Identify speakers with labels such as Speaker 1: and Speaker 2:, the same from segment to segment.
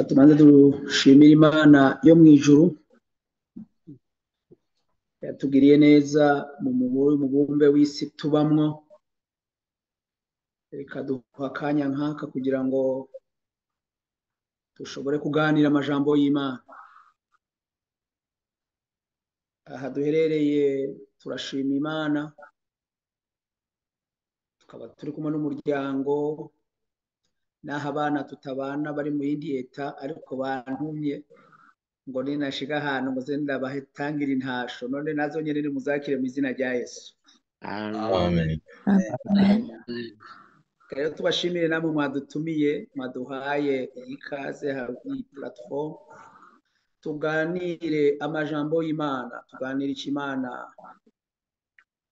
Speaker 1: Tubanze dushimira Imana yo mu ijuru yatugiriye neza mu mubumbe w'isi tubamwo, reka duha akanya nk'aka kugira ngo dushobore kuganira amajambo y'Imana. Aha duherereye turashima Imana, tukaba turi kumwe n'umuryango, naho abana tutabana bari mu yindi eta, ariko bantumye ngo ninashiga ahantu ngo ze ndabatangira intasho, none nazo nyene nimuzakire mu izina rya Yesu.
Speaker 2: Amen.
Speaker 1: Rero tubashimire namwe mwadutumiye, mwaduhaye iyi kaze iyi platform, tuganire amajambo y'Imana, tuganire icyo Imana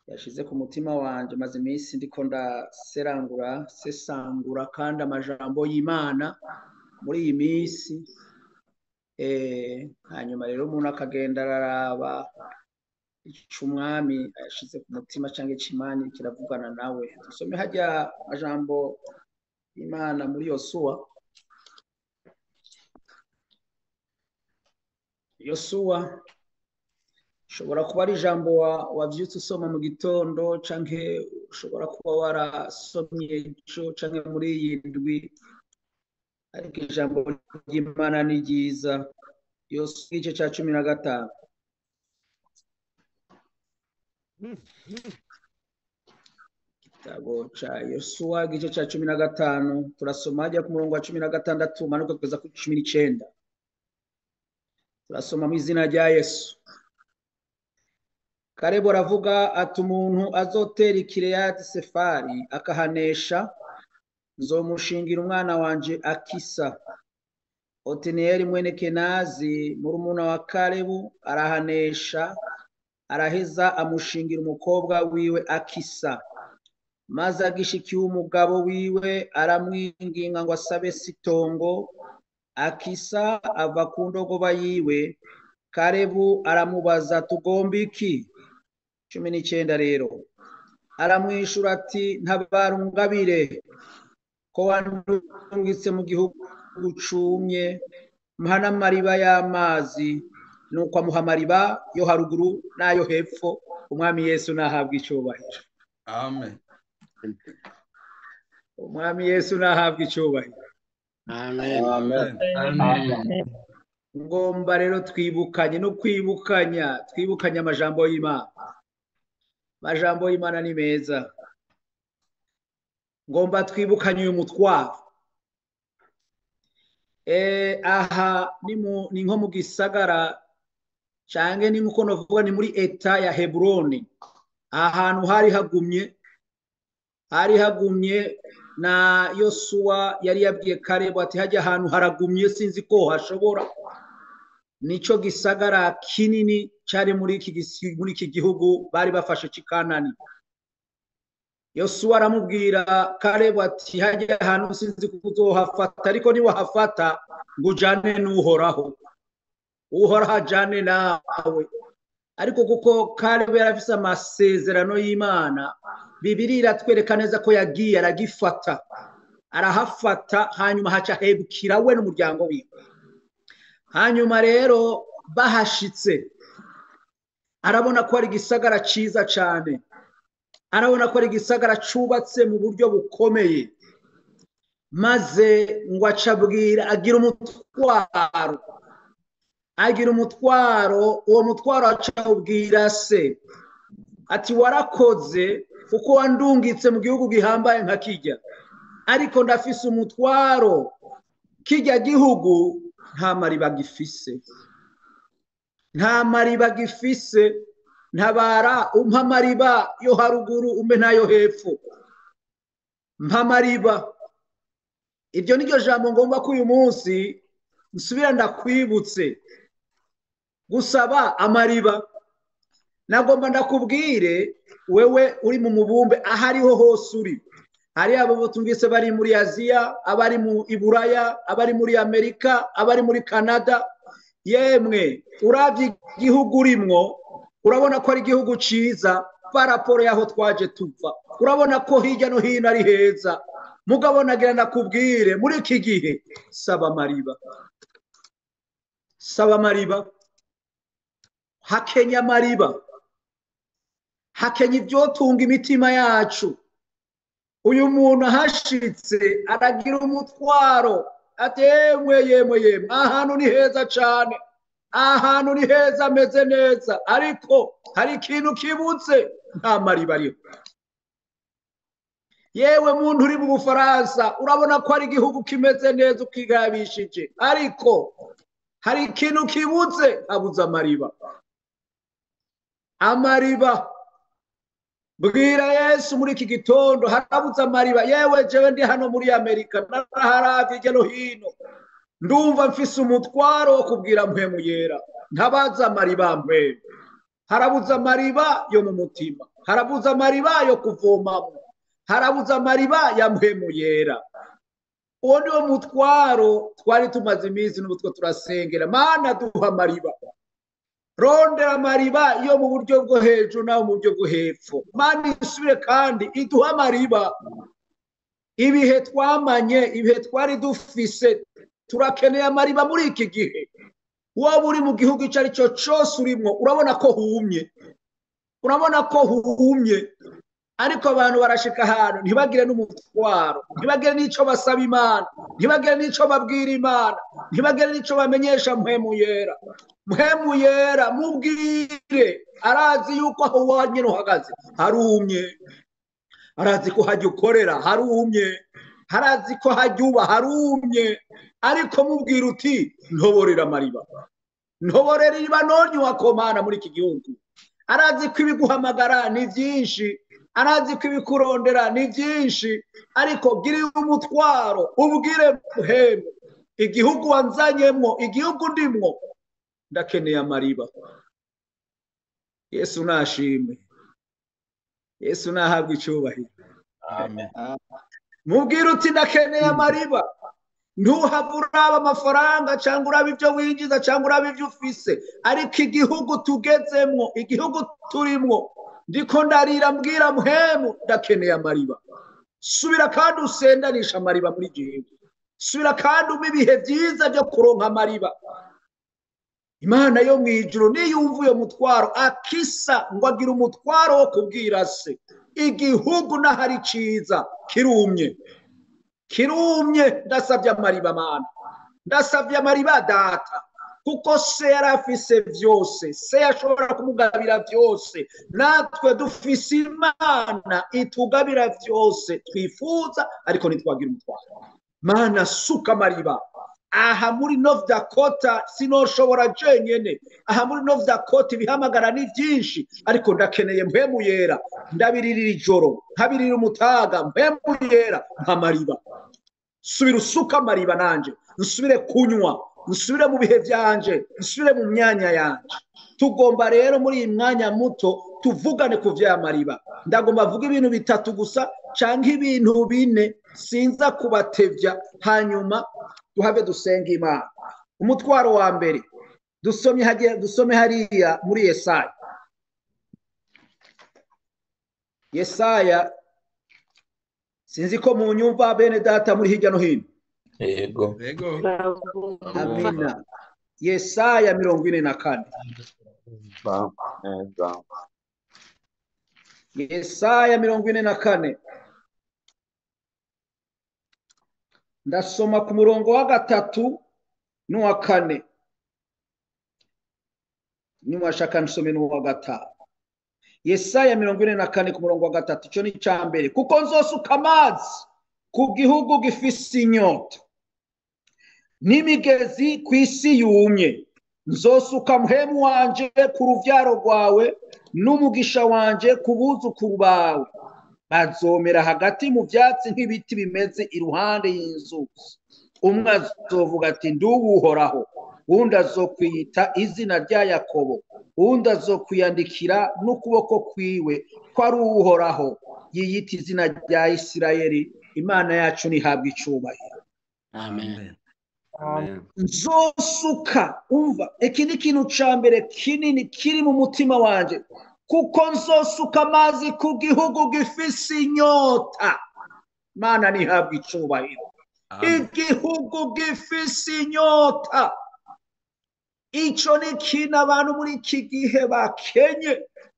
Speaker 1: yashize ku mutima wanje. Maze iminsi ndiko ndaserangura sesangura kandi amajambo y'Imana muri iyi minsi, hanyuma rero umuntu akagenda araraba ico umwami yashize ku mutima canke ico Imana kiravugana nawe. Dusome hajya amajambo y'Imana muri Yosuwa. Yosuwa ushobora kuba ari ijambo wavyutse usoma mu gitondo, canke ushobora kuba warasomye ejo canke muri iyi ndwi, ariko ijambo ry'Imana ni ryiza. Yosuwa igice ca 15. Igitabo ca Yosuwa igice ca 15, turasoma hajya ku murongo wa 16 manuka kugeza ku 19. Turasoma mu izina rya Yesu. Kalebu aravuga ati umuntu azotera Kiriyati Sefari akahanesha, nzomushingira umwana wanje Akisa. Otiniyeli mwene Kenazi murumuna wa Kalebu arahanesha, araheza amushingira umukobwa wiwe Akisa. Maze agishikiye umugabo wiwe aramwinginga ngo asabe sitongo. Akisa ava ku ndogoba yiwe. Kalebu aramubaza tugomba iki? 19 rero aramwishura ati ntabara ungabire ko wandungitse mu gihugu cumye, mpa n'amariba y'amazi. Nuko amuha amariba yo haruguru n'ayo hepfo. Umwami Yesu nahabwa icyubahiro.
Speaker 2: Amen.
Speaker 1: Umwami Yesu nahabwa icyubahiro.
Speaker 2: Amen. Amen.
Speaker 1: Ngomba rero twibukanye no kwibukanya, twibukanye amajambo y'Imana. Amajambo y'Imana ni meza. Ngomba twibukanye uyu mutwaro. Aha ni nko mu gisagara canke ni nkuko novuga ni muri eta ya Heburoni. Ahantu hari hagumye na Yosuwa yari yabwiye Kalebu ati hajya ahantu haragumye sinzi ko hashobora. Nico gisagara kinini cari muri iki gihugu bari bafashe cikanani. Yosuwa aramubwira Kalebu ati hajya ahantu sinzi ko uzohafata, ariko niwahafata ngo ujane n'Uhoraho, Uhoraho ajane nawe. Ariko kuko Kalebu yarafise amasezerano y'Imana, Bibiliya iratwereka neza ko yagiye aragifata, arahafata, hanyuma haca hebukira we n'umuryango wiwe. Hanyuma rero bahashitse arabona ko ari igisagara ciza cane, arabona ko ari igisagara cubatse mu buryo bukomeye, maze ngo acabwira agira umutwaro, uwo mutwaro acawubwira se ati warakoze kuko wandungitse mu gihugu gihambaye nka kijya, ariko ndafise umutwaro, kijya gihugu nta mariba gifise, nta mariba gifise, ntabara umpa amariba yo haruguru umpe nayo hepfo, mpa amariba. Iryo niryo jambo ngomba ko uyu munsi nsubira ndakwibutse gusaba amariba. Nagomba ndakubwire wewe uri mu mubumbe ahariho hose uri, hari abo tumvise bari muri Aziya, abari mu Iburaya, abari muri Amerika, abari muri Canada. Yemwe uravye igihugu urimwo urabona ko ari igihugu ciza paraporo yaho twaje tuva, urabona ko hirya no hino ari heza. Mugabo nagira ndakubwire muri iki gihe, saba amariba, saba amariba. Hakenya amariba, hakenya ibyotunga imitima yacu. Uyu muntu ahashitse aragira umutwaro ati yemwe yemwe yemwe, ahantu ni heza cane, ahantu ni heza, ameze neza, ariko hari ikintu kibutse, nta mariba ariho. Yewe muntu uri mu Bufaransa, urabona ko ari igihugu kimeze neza ukigabishije, ariko hari ikintu kibutse, habuze amariba. Amariba, bwira Yesu muri iki gitondo, harabuze amariba. Yewe jewe ndi hano muri Amerika, naraharavye hirya no hino, ndumva mfise umutwaro wo kubwira Mpwemu Yera, ntabaza amariba Mpwemu. Harabuze amariba yo mu mutima, harabuze amariba yo kuvomamo, harabuze amariba ya Mpwemu Yera. Uwo niwo mutwaro twari tumaze iminsi n'ubu turasengera. Mana duha amariba, rondera amariba yo mu buryo bwo hejuru naho mu buryo bwo hepfo. Mana isubire kandi iduha amariba. Ibihe twamanye, ibihe twari dufise, turakeneye amariba muri iki gihe. Waba uri mu gihugu icyo ari cyo cyose urimo, urabona ko humye, urabona ko humye, ariko abantu barashika ahantu ntibagire n'umutwaro, ntibagire n'icyo basaba Imana, ntibagire n'icyo babwira Imana, ntibagire n'icyo bamenyesha Mpwemu Yera. Mpwemu Yera mubwire, arazi yuko aho wanyine uhagaze harumye, arazi ko hajya ukorera harumye, harazi ko hajya uba harumye, ariko mubwira uti ntoborera amariba, ntoborera iriba nonywa komana muri iki gihugu. Arazi ko ibiguhamagara ni byinshi, arazi ko ibikurondera ni byinshi, ariko gira umutwaro ubwire Mpwemu, igihugu wanzanyemwo, igihugu ndimwo, ndakeneye amariba. Yesu nashimwe, Yesu nahabwe icyubahiro.
Speaker 2: Amen.
Speaker 1: Mubwire uti ndakeneye amariba. Ntuhave uraba amafaranga cyangwa uraba ibyo winjiza cyangwa uraba ibyo ufise, ariko igihugu tugezemwo, igihugu turimwo, ndiko ndarira mbwira Mpwemu ndakeneye amariba. Subira kandi usendanisha amariba muri gihugu, subira kandi umpe ibihe byiza byo kuronka amariba. Imana yo mu ijuru niyumva uyo mutwaro, akisa ngo agira umutwaro wo kubwira se, igihugu n'ahari ciza kirumye, kirumye, ndasabye amariba Mana, ndasabye amariba Data, kuko se yari afise vyose, se yashobora kumugabira vyose, natwe dufise Imana itugabira vyose twifuza, ariko ntitwagira umutwaro. Mana suka amariba. Aha muri North Dakota sinoshobora jenyene, aha muri North Dakota ibihamagara ni byinshi, ariko ndakeneye Mpwemu Yera, ndabirira ijoro, nkabirira umutaga, Mpwemu Yera nkamariba. Subira usuka amariba nanje, nsubire kunywa, nsubire mu bihe byanje, nsubire mu myanya yanje. Tugomba rero muri iyi mwanya muto tuvugane ku vy'amariba. Ndagomba vuga ibintu bitatu gusa canke ibintu bine, sinza kubatevya, hanyuma duhave dusenga Imana. Umutwaro wa mbere dusome hariya muri Yesaya. Yesaya, sinzi ko mu nyumva bene data muri hirya no hino.
Speaker 3: Yego.
Speaker 1: Amina. Yesaya 44. Yesaya 44. Ndasoma ku murongo wa 3 n'uwa 4. Niwashaka nsome n'uwa 5. Yesaya 44 ku murongo wa 3, ico ni ca mbere. Kuko nzosuka amazi ku gihugu gifise inyota, n'imigezi ku isi yumye. Nzosuka Mpwemu wanje ku ruvyaro rwawe, n'umugisha wanje ku buzukuru bawe. Bazomera hagati mu vyatsi nk'ibiti bimeze iruhande y'inzuzi. Umwe azovuga ati nduwuhoraho, uwundi azokwiyita izina rya Yakobo, uwundi azokwiyandikira n'ukuboko kwiwe ko ari Uhoraho, yiyita izina rya Isirayeli. Imana yacu nihabwe icubahiro.
Speaker 2: Amen.
Speaker 1: Nzosuka, umva, iki ni ikintu ca mbere kinini kiri mu mutima wanje, kuko nzosuka amazi ku gihugu gifise inyota. Mana ntihabwe icubahiro. Igihugu gifise inyota. Ico ni ikintu abantu muri iki gihe bakenye.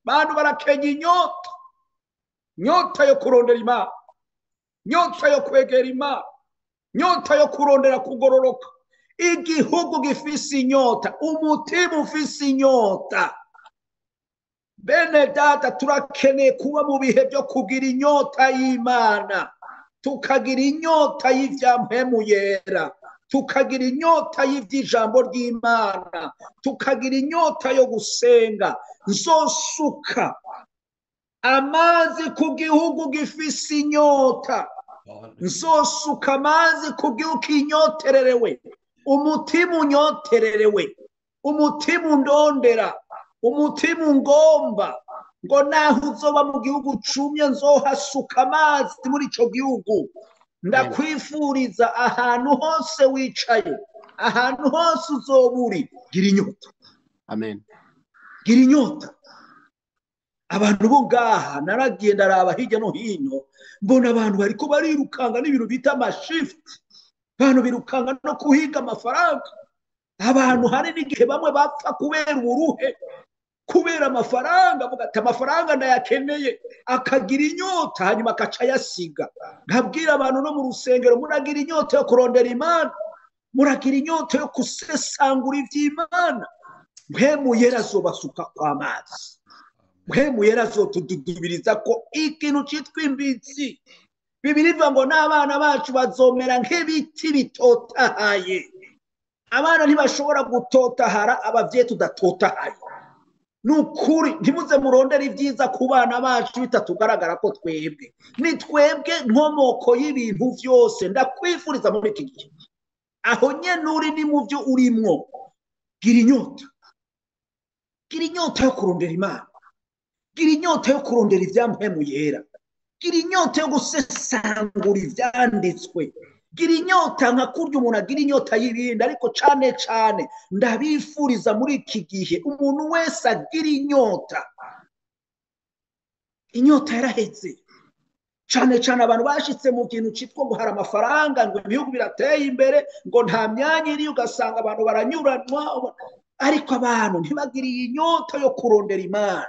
Speaker 1: Abantu barakenye inyota. Nyota yo kurondera Imana, nyota yo kwegera Imana, nyota yo kurondera kugororoka. Igihugu gifise inyota, umutima ufise inyota. Bene data, turakeneye kuba mu bihe byo kugira inyota y'Imana, tukagira inyota y'ivya mpemu yera, tukagira inyota y'ivy'ijambo ry'Imana, tukagira inyota yo gusenga. Nzosuka amazi ku gihugu gifise inyota, nzosuka amazi ku gihugu kinyotererewe. Umutima unyotererewe, umutima undondera, umutima ungomba ngo naho uzoba mu gihugu cumye nzohasuka amazi muri ico gihugu. Ndakwifuriza ahantu hose wicaye, ahantu hose uzoba uri, gira inyota.
Speaker 2: Amen.
Speaker 1: Gira inyota. Abantu bo ngaha naragiye ndaraba hirya no hino, mbona abantu bariko barirukanga n'ibintu bita amashift. Abantu birukanga no kuhiga amafaranga. Abantu hari n'igihe bamwe bapfa kubera uburuhe, kubera amafaranga, avuga ati amafaranga ndayakeneye, akagira inyota hanyuma akaca ayasiga. Nkabwira abantu no mu rusengero, muragira inyota yo kurondera Imana, muragira inyota yo gusesangura ivy'Imana. Mpemu yera azobasuka kw'amazi, mpemu yera azotududubiriza ko ikintu citwa imbitsi. Bibiliya ivuga ngo n'abana bacu bazomera nk'ibiti bitotahaye. Abana ntibashobora gutotahara abavyeyi tudatotahaye. Nukuri ntimuze murondere ibyiza ku bana bacu bitatugaragara ko twebwe ni twebwe nkomoko y'ibintu vyose. Ndakwifuriza muri iki gihe aho nyene uri ni mu vyo urimwo, gira inyota, gira inyota yo kurondera Imana, gira inyota yo kurondera ivya mpemu yera, gira inyota yo gusesangura ivyanditswe, gira inyota nka kurya umuntu agira inyota y'ibindi. Ariko cane cane ndabifuriza muri iki gihe umuntu wese agira inyota. Inyota yaraheze. Cane cane abantu bashitse mu kintu citwa ngo hari amafaranga, ngo ibihugu birateye imbere, ngo nta myanya iri, ugasanga abantu baranyuranwa. Ariko abantu ntibagiriye inyota yo kurondera Imana.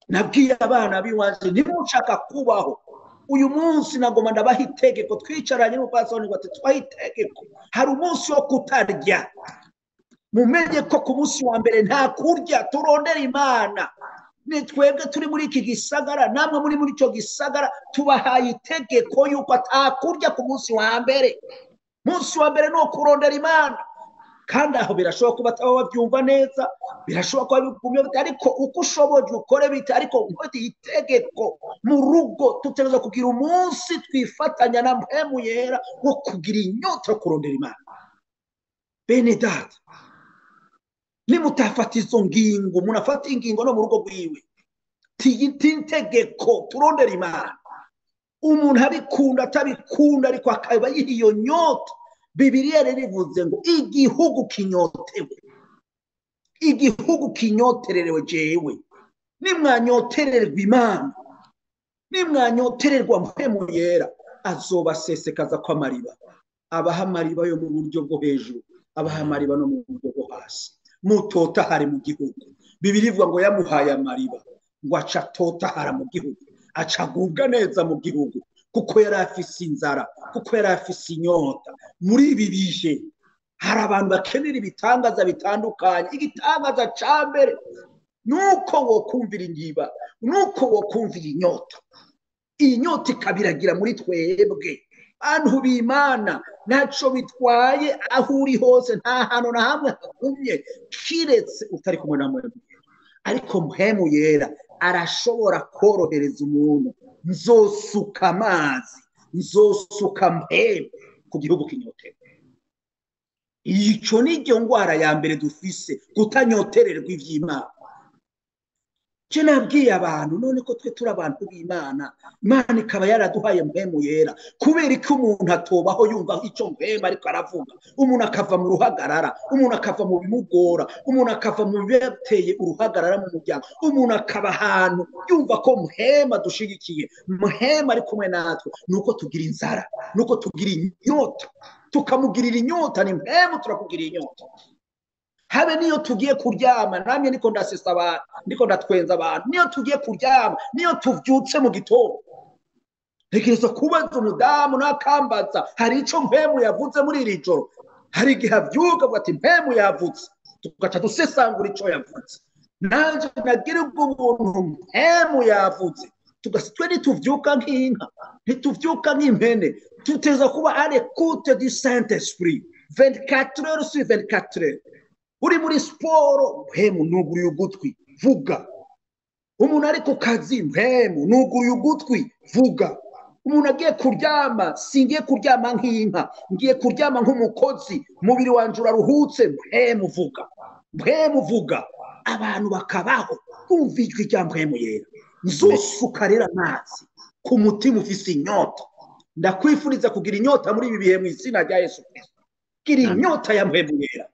Speaker 1: Nabwiye abana b'iwanje ntimushaka kubaho uyu munsi, nagoma ndabaha itegeko. Twicaranye n'umupasiteri ngo ati twaha itegeko, hari umunsi wo kutarya. Mumenye ko ku munsi wa mbere nta kurya, turondera Imana. Ni twebwe turi muri iki gisagara, namwe muri muri ico gisagara, tubahaye itegeko yuko atakurya ku munsi wa mbere. Munsi wa mbere ni ukurondera Imana. Kandi aho birashoboka kuba bataba bavyumva neza, birashoboka kuba bigumye bite, ariko uko ushoboje ukore bite, ariko nkoti itegeko mu rugo tutegerezwa kugira umunsi twifatanya na mpemu yera wo kugira inyota yo kurondera Imana. Bene data, nimutafata izo ngingo, munafata ingingo no mu rugo rwiwe, tintegeko turondera Imana. Umuntu abikunda atabikunda, ariko akaba yiha iyo nyota. Bibiliya rero ivuze ngo igihugu kinyotewe, igihugu kinyotererewe jewe. Nimwanyotererwa Imana, nimwanyotererwa mpemu yera, azobasesekaza ko amariba, abaha amariba yo mu buryo bwo hejuru, abaha amariba no mu buryo bwo hasi. Mutotahare mu gihugu. Bibiliya ivuga ngo yamuhaye amariba ngo aca atotahara mu gihugu, aca agubwa neza mu gihugu, kuko yari afise inzara, kuko yari afise inyota. Muri ibi bihe hari abantu bakenera ibitangaza bitandukanye. Igitangaza ca mbere nuko wokumvira ingiba, nuko wokumvira inyota. Iyi nyota ikabiragira muri twebwe bantu b'Imana. Ntaco bitwaye aho uri hose, nta hantu na hamwe hagumye kiretse utari kumwe na mwebwe. Ariko mpemu yera arashobora korohereza umuntu. Nzosuka amazi, nzosuka mpemu ku gihugu kinyotewe. Ico ni ryo ngwara ya mbere dufise, kutanyotererwa ivy'Imana. Je nabwiye abantu none ko twe turi abantu b'Imana, Imana ikaba yaraduhaye mpemu yera, kubera ko umuntu atobaho yumva icyo mpemu ariko aravuga, umuntu akava mu ruhagarara, umuntu akava mu bimugora, umuntu akava mu bibateye uruhagarara mu muryango, umuntu akaba ahantu yumva ko mpemu adushigikiye, mpemu ari kumwe natwe. Nuko tugira inzara, nuko tugira inyota, tukamugirira inyota, ni mpemu turakugirira inyota. Habe niyo tugiye kuryama, namye niko ndasesa abantu, niko ndatwenza abantu, niyo tugiye kuryama, niyo tuvyutse mu gitondo, ntekereza kubaza umudamu nakambaza hari ico mpemu yavuze muri iri joro. Hari igihe avyuka avuga ati mpemu yavuze, tugaca dusesangura ico yavuze. Nanje nagira ubwo buntu mpemu yavuze, twe ntituvyuka nk'inka, ntituvyuka nk'impene, tuteza kuba à l'écoute du Saint-Esprit 24 heures sur 24 heures. Uri muri siporo, mpemu nuguruye ugutwi vuga. Umuntu ari ku kazi, mpemu nuguruye ugutwi vuga. Umuntu agiye kuryama, singiye kuryama nk'inka, ngiye kuryama nk'umukozi, umubiri wanje uraruhutse, mpemu vuga, mpemu vuga. Abantu bakabaho kumva ijwi rya mpemu yera. Nzosuka rero amazi ku mutima ufise inyota. Ndakwifuriza kugira inyota muri ibi bihe mu izina rya Yesu Kristo. Gira inyota ya mpemu yera,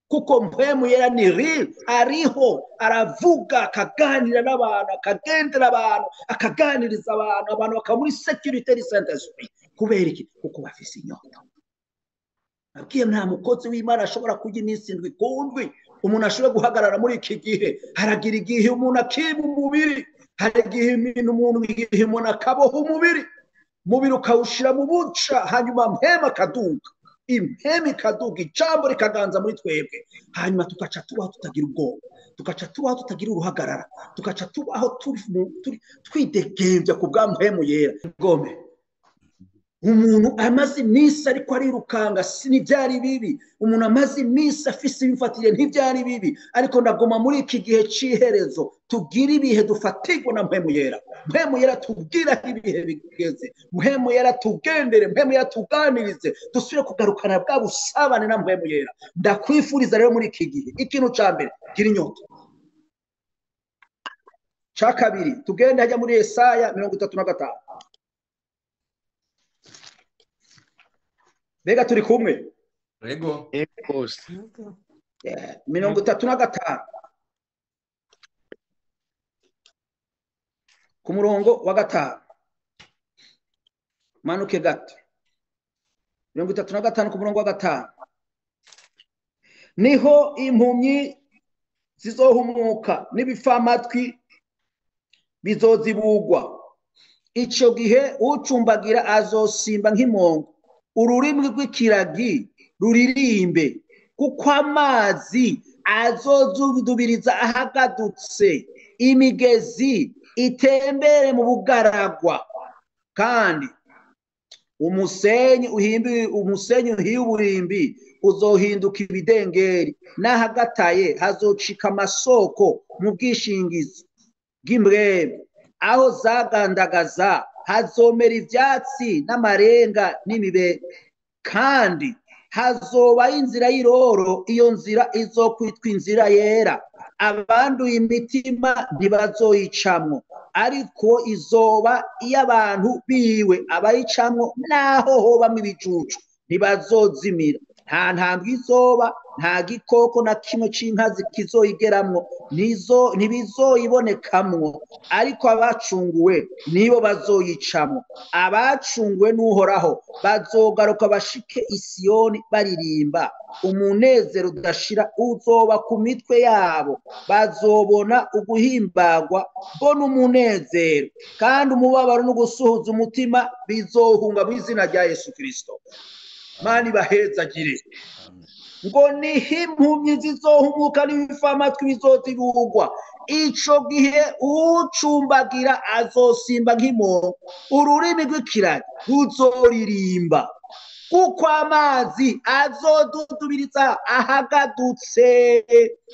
Speaker 1: kuko mpemu yera ni real, ariho aravuga, akaganira n'abantu, akagendera abantu, akaganiriza abantu, abantu bakaba muri sécurité du Saint-Esprit. Kubera iki? Kuko bafise inyota. Abwiye nta mukozi w'Imana ashobora kurya iminsi indwi ku ndwi. Umuntu ashobora guhagarara muri iki gihe, haragira igihe umuntu akiba umubiri, hari igihe umuntu akaboha umubiri, umubiri ukawushira mu buca, hanyuma mpemu akaduga, impemu ikaduga, ijambo rikaganza muri twebwe, hanyuma tugaca tubaho tutagira ubwoba, tugaca tubaho tutagira uruhagarara, tugaca tubaho twidegembya ku bwa mpemu yera. Gome umuntu amaze iminsi ariko arirukanga, ntibyari bibi. Umuntu amaze iminsi afise ibifatire, ntibyari bibi. Ariko ndagoma muri iki gihe c'iherezo tugira ibihe dufatirwa na mpemu yera. Mpemu yera tubwira aho ibihe bigeze, mpemu yera tugendere, mpemu yera tuganirize, dusubire kugarukana bwa busabane na mpemu yera. Ndakwifuriza rero muri iki gihe, ikintu ca mbere, gira inyota. Ca kabiri, tugende hajya muri Yesaya 35. Mbega turi kumwe?
Speaker 2: Yego.
Speaker 1: 35 ku murongo wa 5, manuke gato. 35 ku murongo wa 5. Niho impumyi zizohumuka n'ibipfamatwi bizozibugwa. Ico gihe ucumbagira azosimba nk'impongo, ururimi rw'ikiragi ruririmbe, kuko amazi azozudubiriza ahagadutse, imigezi itembere mu bugaragwa, kandi umusenyi uhiye uburimbi uzohinduka ibidengeri, n'ahagataye hazocika amasoko mu bwishingizi bw'imbwebwe, aho zagandagaza hazomera ivyatsi n'amarenga n'imibe, kandi hazoba inzira y'iroro, iyo nzira izokwitwa inzira yera. Abanduye imitima ntibazoyicamwo, ariko izoba iy'abantu biwe, abayicamwo naho hobamwo ibicucu ntibazozimira. Nta ntambwe izoba, nta gikoko na kimwe c'inkazi kizoyigeramwo, ntibizoyibonekamwo, ariko abacunguwe nibo bazoyicamwo. Abacunguwe n'Uhoraho bazogaruka bashike i Siyoni baririmba, umunezero udashira uzoba ku mitwe yabo, bazobona uguhimbagwa bo n'umunezero, kandi umubabaro n'ugusuhuza umutima bizohunga mu izina rya Yesu Kristo. Mani bahezagire. Ngo niho impumyi zizohumuka n'ibipfamatwi bizozibugwa. Ico gihe ucumbagira azosimba nk'impongo, ururimi rw'ikiragi ruzoririmba, kuko amazi azodudubiriza ahagadutse,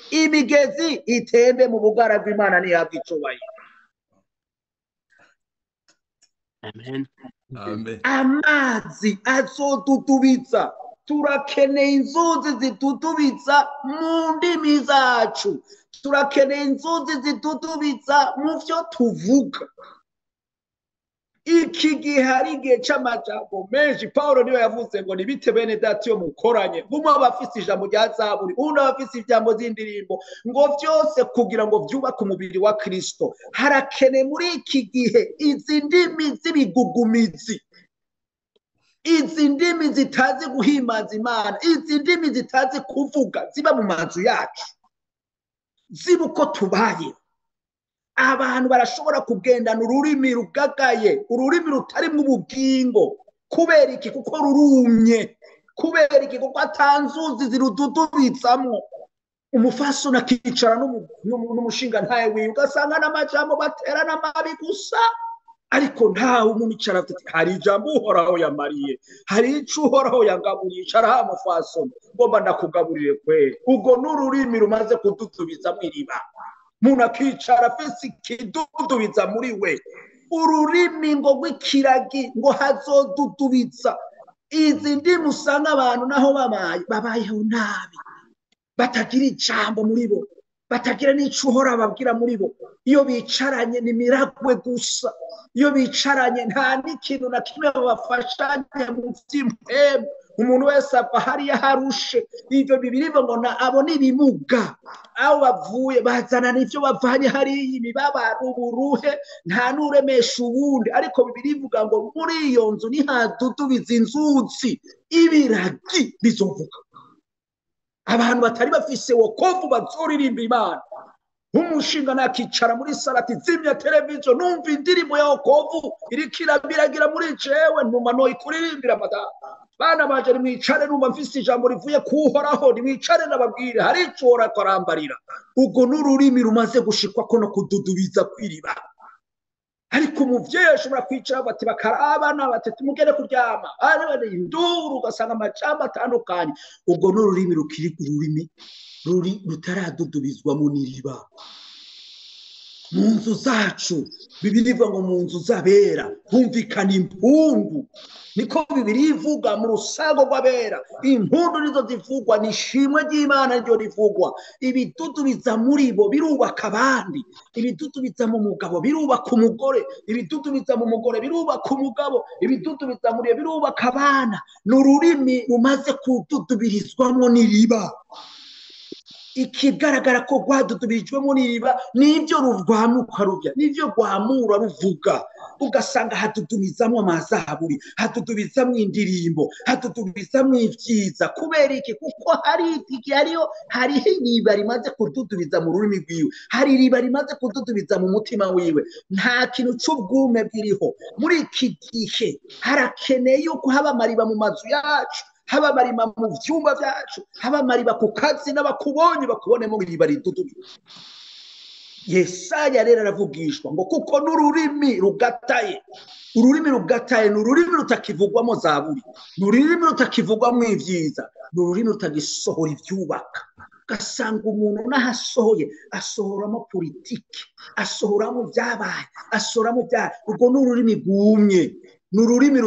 Speaker 1: imigezi itembe mu bugara bw'Imana ntihabwe icubahiro.
Speaker 2: Amen. Amen.
Speaker 1: Amazi azodudubiza. Turakeneye inzuzi zidudubiza mu ndimi zacu. Turakeneye inzuzi zidudubiza mu byo tuvuga. Iki gihe hari igihe c'amajambo menshi. Paulo niwe yavuze ngo nibite bene data iyo mukoranye, umwe aba afise ijambo rya zaburi, undi aba afise ijambo ry'indirimbo, ngo vyose kugira ngo vyubake umubiri wa Kristo. Harakeneye muri iki gihe izi ndimi z'ibigugumizi, izi ndimi zitazi guhimbaza Imana, izi ndimi zitazi kuvuga, ziba mu mazu yacu, ziba uko tubaye. Abantu barashobora kugendana ururimi rugagaye, ururimi rutarimo ubugingo. Kubera iki? Kuko rurumye. Kubera iki? Kuko atanzuzi zirududubitsamo. Umufasoni akicara n'umushinga ntawe wiwe, ugasanga n'amajambo batera n'amabi gusa, ariko ntawe umuntu icara ati hari ijambo Uhoraho yamariye, hari ico Uhoraho yangaburiye. Icara ha mufasoni, ngomba ndakugaburire kweri. Ubwo n'ururimi rumaze kududubizamo iriba. Umuntu akicara afise ikidudubiza muri we, ururimi ngo rw'ikiragi ngo hazodudubiza. Izi ndimi usanga abantu naho babayeho nabi, batagira ijambo muri bo, batagira n'ico Uhoraho ababwira muri bo. Iyo bicaranye ni miragwe gusa, iyo bicaranye nta n'ikintu na kimwe babafashanya mu vy'impwemu. Umuntu wese ava hariya harushe. Ivyo bibiri ngo abo ni ibimuga, aho bavuye bazana n'ivyo bavanye hariya, imibabaro, uburuhe, nta n'uremesha uwundi. Ariko Bibiri ivuga ngo muri iyo nzu nihadudubiza inzuzi, ibiragi bizovuga. Abantu batari bafise wokovu bazoririmba Imana. Umushinga nakicara muri salati, zimya televiziyo, numva indirimbo ya wokovu iriko irabiragira muri jewe, ntuma noyikuririmbira madamu. Bana banje nimwicare, numva mfise ijambo rivuye kuhoraho, nimwicare nababwire hari ico Uhoraho arambarira. Ubwo n'ururimi rumaze gushikwako no kududubiza kw'iriba. Ariko umuvyeyi ashobora kwicara bati bakarabana bati tumugere kuryama, ari induru, ugasanga amajambo atandukanye. Ubwo n'ururimi rukiri ururimi ruri rutaradudubizwamo n'iriba. Mu nzu zacu, Bibiliya ivuga ngo mu nzu z'abera humvikana impundu. Niko Bibiliya ivuga mu rusago rw'abera, impundu nizo zivugwa, ni ishimwe ry'Imana ryo rivugwa. Ibidudubiza muri bo birubaka abandi, ibidudubiza mu mugabo birubaka umugore, ibidudubiza mu mugore birubaka umugabo, ibidudubiza muri bo birubaka abana. Ni ururimi rumaze kududubirizwamo n'iriba. Ikigaragara ko rwadudubirijwemo n'iriba nibyo rurwamuka rubya, nibyo rwamura ruvuga. Ugasanga hadudubizamo amazaburi, hadudubizamo indirimbo, hadudubizamo ivyiza. Kubera iki? Kuko hari igihe hariho iriba rimaze kududubiza mu rurimi rwiwe, hari iriba rimaze kududubiza mu mutima wiwe. Nta kintu c'ubwume bwiriho. Muri iki gihe harakeneye yuko haba amariba mu mazu yacu, haba amariba mu vyumba vyacu, haba amariba ku kazi, n'abakubonye bakubonemo iriba ridudubiza. Yesaya rero aravugishwa ngo kuko n'ururimi rugataye, ururimi rugataye ni ururimi rutakivugwamo zaburi, ni ururimi rutakivugwamo ivyiza, ni ururimi rutagisohora ivyubaka. Ugasanga umuntu n'ahasohoye asohoramo politiki, asohoramo vyabaye, asohoramo vya. Urwo ni ururimi rwumye, ni ururimi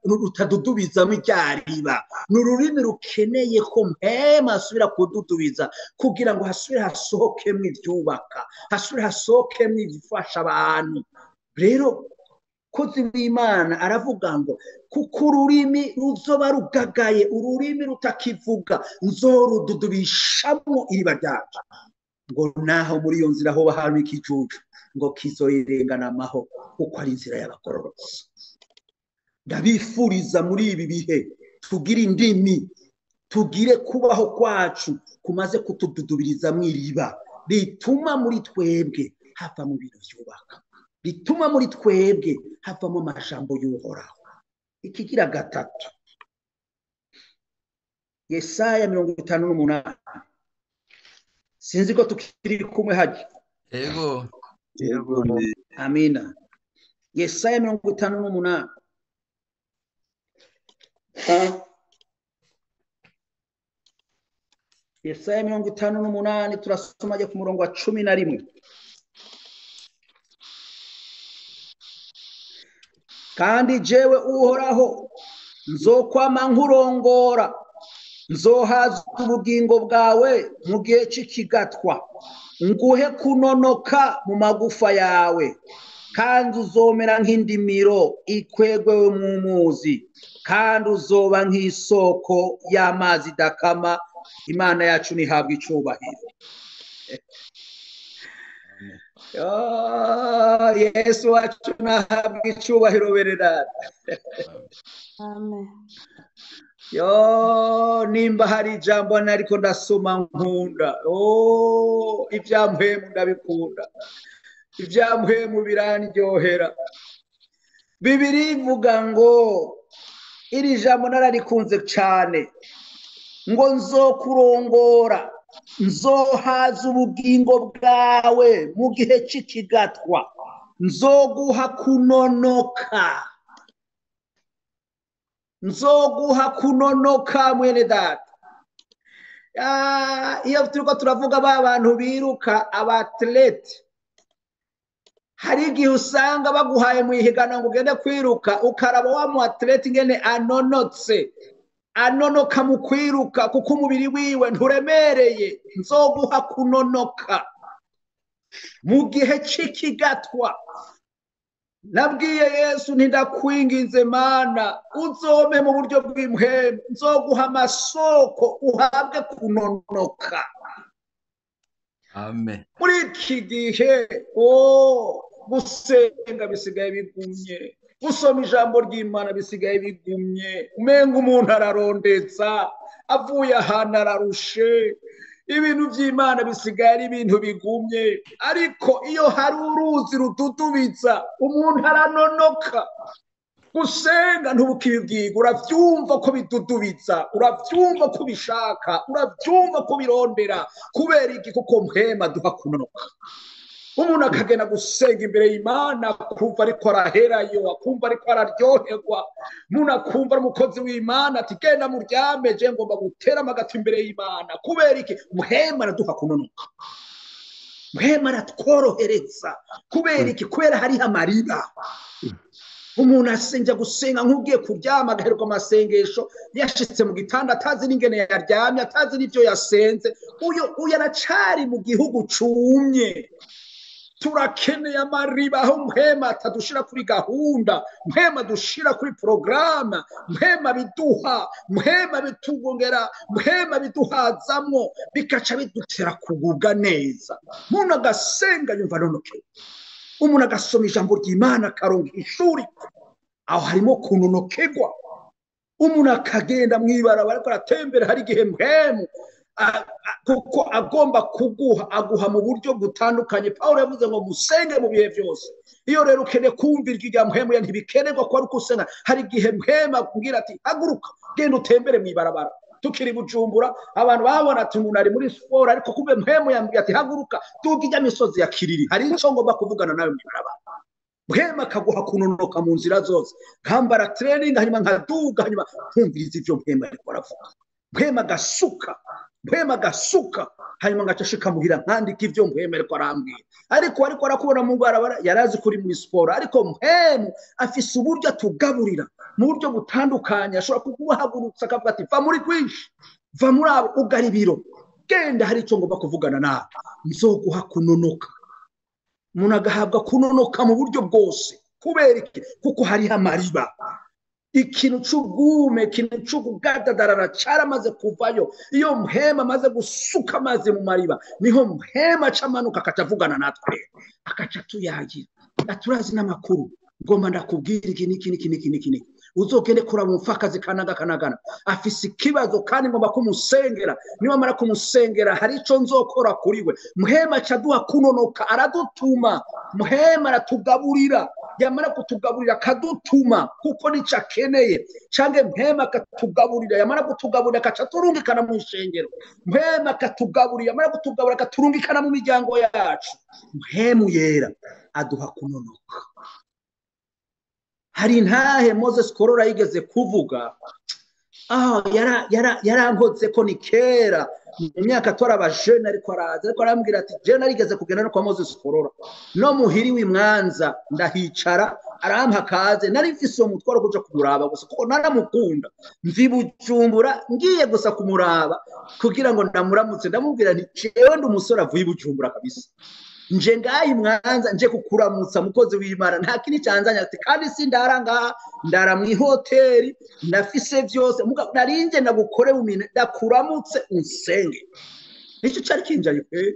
Speaker 1: rutadudubizamo iryariba, ni ururimi rukeneye ko mpema asubira kududubiza kugira ngo hasubire hasohokemwo ivyubaka, hasubire hasohokemwo ibifasha abantu. Rero kozi w'Imana aravuga ngo kuko ururimi ruzoba rugagaye, ururimi rutakivuga, nzorududubishamwo iriba ryacu. Ngo naho muri iyo nzira hoba harimo ikijuju, ngo kizoyirengana amahoro, kuko ari inzira y'abagororotsi. Ndabifuriza muri ibi bihe tugire indimi, tugire kubaho kwacu kumaze kutududubiriza mu iriba rituma muri twebwe hava mu bintu vyubaka, rituma muri twebwe havamo amajambo y'Uhoraho. Ikigira gatatu, Yesaya 58. Sinzi ko tukiri kumwe haji.
Speaker 2: Yego.
Speaker 1: Yego. Amina. Yesaya 58. Yesaya 58 turasoma ajya ku murongo wa 11. Kandi jewe Uhoraho nzokwama nkurongora, Nzohaza ubugingo bwawe mu gihe cy'ikigatwa, nguhe kunonoka mu magufa yawe, kandi uzomera nk'indimiro ikwegwewe mu muzi, kandi uzoba nk'isoko y'amazi idakama. Imana yacu ntihabwa icyubahiro. Yesu wacu ntahabwa icyubahiro bererana.
Speaker 3: Amen.
Speaker 1: Yo, nimba hari ijambo nariko ndasoma nkunda, ibyampwemu ndabikunda, ibyampwemu birandyohera. Bibiri ivuga ngo iri jambo nararikunze cyane, ngo nzokurongora, nzohaza ubugingo bwawe mu gihe cy'ikigatwa, nzoguha kunonoka, nzoguha kunonoka. Mwene data, iyo turiko turavuga ba bantu biruka, abatlete, hari igihe usanga baguhaye mu ihiganwa ngo ugende kwiruka, ukaraba wa mu atlete ingene anonotse, anonoka mu kwiruka kuko umubiri wiwe nturemereye. Nzoguha kunonoka mu gihe cy'ikigatwa. Nabwiye Yesu nti ndakwinginze Mana, uzome mu buryo bw'impwemu, nzoguha amasoko uhabwe kunonoka.
Speaker 2: Amen.
Speaker 1: Muri iki gihe gusenga bisigaye bigumye, gusoma ijambo ry'Imana bisigaye bigumye, umenga umuntu ararondetsa, avuye ahantu ararushe, ibintu by'Imana bisigaye ari ibintu bigumye. Ariko iyo hari uruzi rududubitsa, umuntu aranonoka. Gusenga ntubukibibwiga, uravyumva ko bidudubitsa, uravyumva ko bishaka, uravyumva ko birondera. Kubera iki? Kuko mpwema duha kunonoka. Umuntu akagenda gusenga imbere y'Imana akumva ariko araherayo, akumva ariko araryoherwa. Umuntu akumva ari umukozi w'Imana ati genda muryame, je ngomba gutera amagati imbere y'Imana. Kubera iki? Mpwema araduha kunonoka, mpwema aratworohereza. Kubera iki? Kubera hariho amariba. Umuntu asenja gusenga nk'ugiye kuryama, agaheruka amasengesho yashitse mu gitanda atazi n'ingene yaryamye, atazi n'ivyo yasenze. Uyu aracari mu gihugu cumye. Turakeneye amariba aho mpwema atadushira kuri gahunda, mpwema dushira kuri porogaramu, mpwema biduha, mpwema bitugongera, mpwema biduhazamwo, bikaca bidutera kugubwa neza. Umuntu agasenga yumva anonokewe, umuntu agasoma ijambo ry'Imana akaronka ishuri, aho harimo kunonokegwa. Umuntu akagenda mw'ibarabara ariko aratembera, hari igihe mpwemu kuko agomba kuguha, aguha mu buryo butandukanye. Paulo yavuze ngo musenge mu bihe byose. Iyo rero ukeneye kumva ijwi rya mpwemu, ntibikenerwa ko ari uko. Hari igihe mpwemu akubwira ati haguruka genda utembere mw'ibarabara. Tukiri Bujumbura abantu babona ati umuntu ari muri siporo, ariko kumbe mpwemu yambwiye ati haguruka duga ijya misozi ya Kiriri, hari icyo ngomba kuvugana nawe mw'ibarabara. Mpwemu akaguha kunonoka mu nzira zose, nkambara training hanyuma nkaduga, hanyuma nkumviriza ivyo mpwemu ariko aravuga. Mpwemu agasuka, mpwemu agasuka, hanyuma ngaca ashika muhira nkandika ivyo mpwemu ariko arambwira. Ariko arakubona mu barabara, yarazi kuri muri siporo, ariko mpwemu afise uburyo atugaburira mu buryo butandukanye. Ashobora kuguhagurutsa akavuga ati va muri kwinshi, va muri abo, ugara ibiro, genda hari icyo ngomba kuvugana nawe, nzoguha kunonoka. Umuntu agahabwa kunonoka mu buryo bwose. Kubera iki? Kuko hariho amariba. Ikintu c'ubwume, ikintu c'ukugadadarara caramaze kuvayo. Iyo mpwema amaze gusuka amazi mu mariba, niho mpwema acamanuka akaca avugana natwe, akaca tuyagira. Aturazi n'amakuru, ngomba ndakubwira iki n'iki n'iki n'iki n'iki n'iki. Uzogende kuraba umupfakazi kanaga kanagana, afise ikibazo kandi ngomba kumusengera. Niwamara kumusengera hari ico nzokora kuri we. Mpwema aca aduha kunonoka, aradutuma. Mpwema aratugaburira, yamara kutugaburira akadutuma kuko nico akeneye. Canke mpwema akatugaburira, yamara kutugaburira akaca aturungikana mu ishengero. Mpwema akatugaburira, yamara kutugaburira akaturungikana mu miryango yacu. Mpwemu yera aduha kunonoka. Hari intahe Moses Korora yigeze kuvuga, Ah, yarankoze ko ni kera mu myaka twari abajene, ariko araza, ariko arambwira ati jewe narigeze kugenda no kwa Moses Korora no muhiri w'Imwanza, ndahicara, arampa kaze. Nari mfise uwo mutwaro kuja kumuraba gusa kuko naramukunda. Mvi Bujumbura ngiye gusa kumuraba kugira ngo ndamuramutse, ndamubwira nti jewe ndi umusore avuye i Bujumbura kabisa, nje ngaha Imwanza, nje kukuramutsa mukozi w'Imana, nta kindi canzanye. Ati kandi sindara ngaha, ndara mw'ihoteli, ndafise vyose, narinje ndagukore bumine, ndakuramutse unsenge, nico cari kinjaye pe.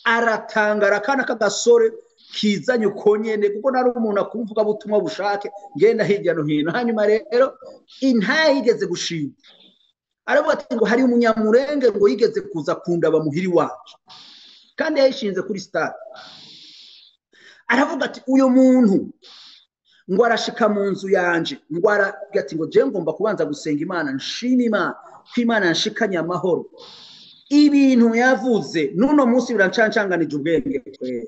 Speaker 1: Aratangara akana k'agasore kizanye uko nyene, kuko nari umuntu akumvuga butumwa bushake ngenda hirya no hino. Hanyuma rero intayigeze gushima, aravuga ati ngo hari umunyamurenge ngo yigeze kuza kundaba muhiri wacu, kandi yayishinze kuri stade. Aravuga ati uyu muntu ngo arashika mu nzu yanje, ngo aravuga ati ngo je ngomba kubanza gusenga Imana, nshima Imana ko Imana yanshikanye amahoro. Ibintu yavuze n'uno munsi birancancanganije ubwenge kweri.